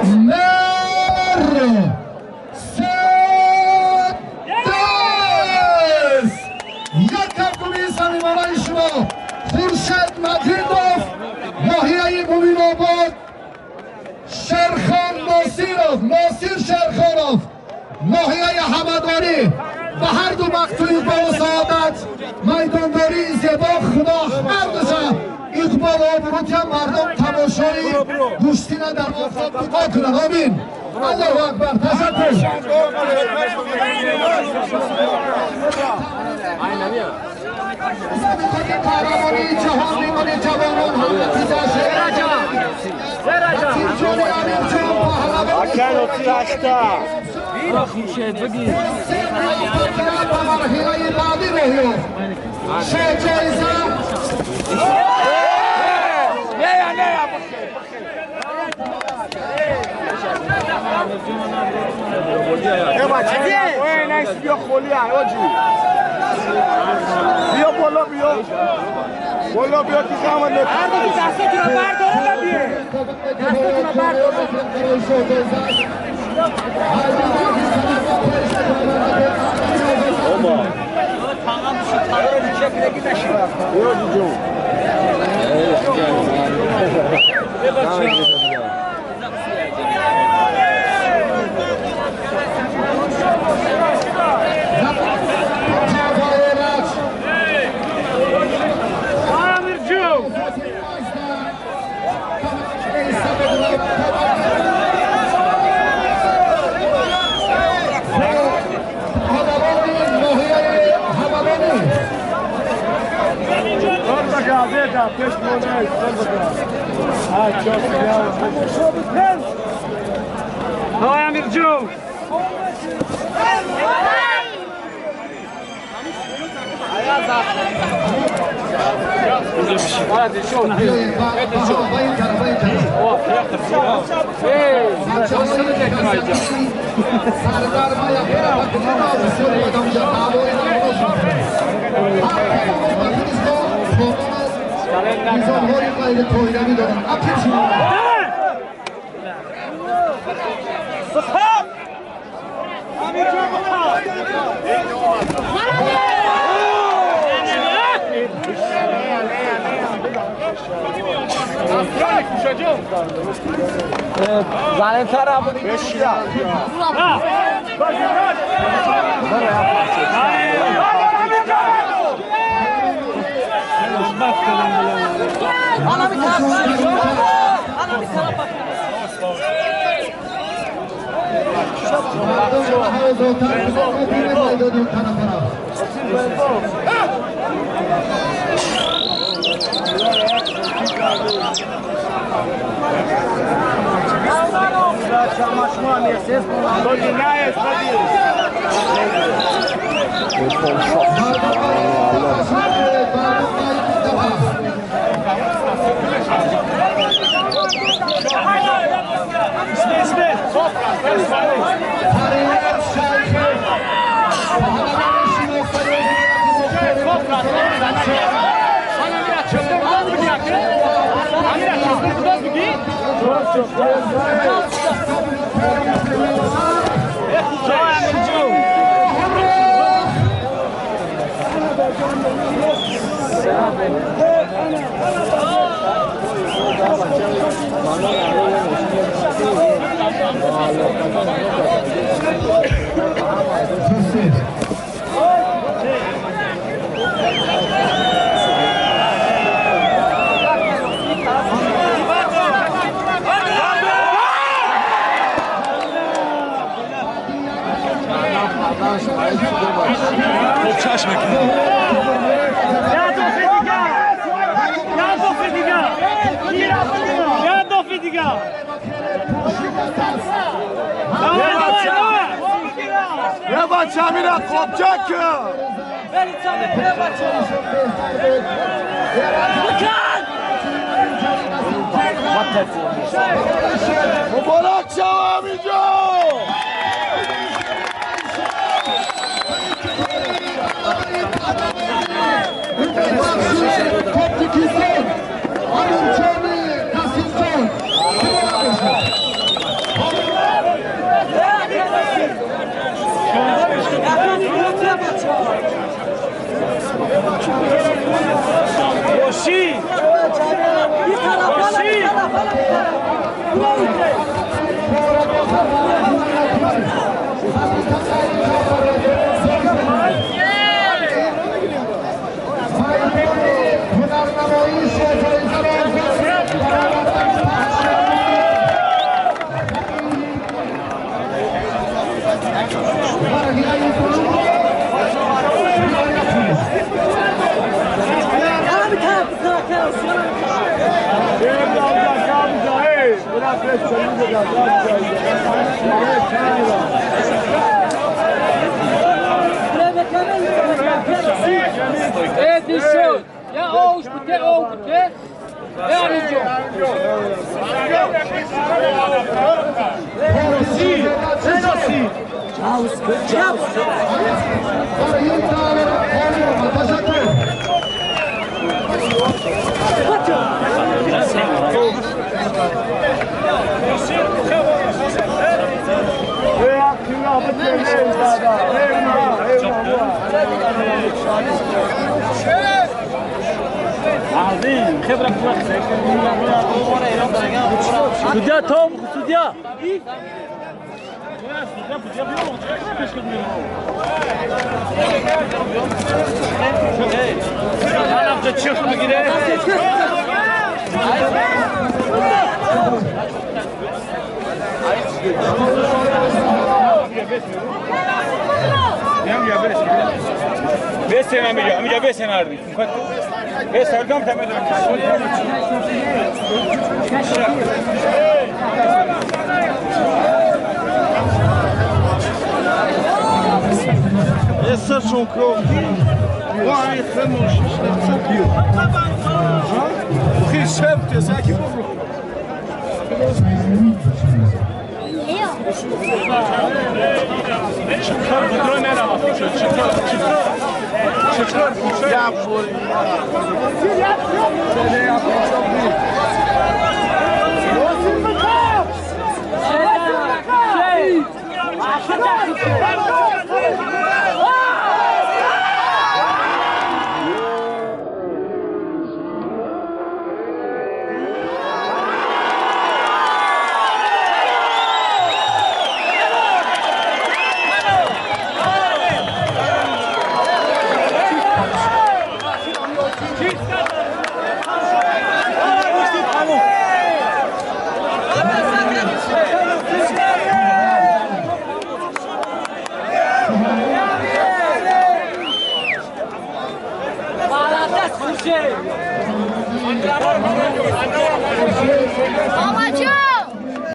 Мерседес! Як кафкӯбии самимонаи шумо, Хуршед Маҷидов, ноҳияи Муминобод, Шерхон Носиров, Носир Шерхонов, ноҳияи Ҳамадонӣ. Ба ҳарду бахту иқболу саодат, майдондории зебо, Худо ҳардуша иқболу обрӯтия, мардум тамошои гӯштина дар офтоб нигоҳ кунанд. Омин, Аллоҳу акбар, ташаккур. Мусобиқаи қаҳрамонии ҷаҳон миёни ҷавонон ҳам натиҷааш Латифҷони Амирҷон паҳлавони ба марҳилаи баъдӣ роҳ ёфт. Шоҳҷоиза. بیا خلی حاجی، بیا بالا، بیا بالا، بیا که زمان. دستتون رو برداره، بیا دستتون رو برداره. بیا جون. Давай, Амирджон! میزانهای غیر پایروی دارن. یه بچه میره قبچک. مبارک شو همینجا. تاجیکستان، امیرجان قاسمجان. ماما.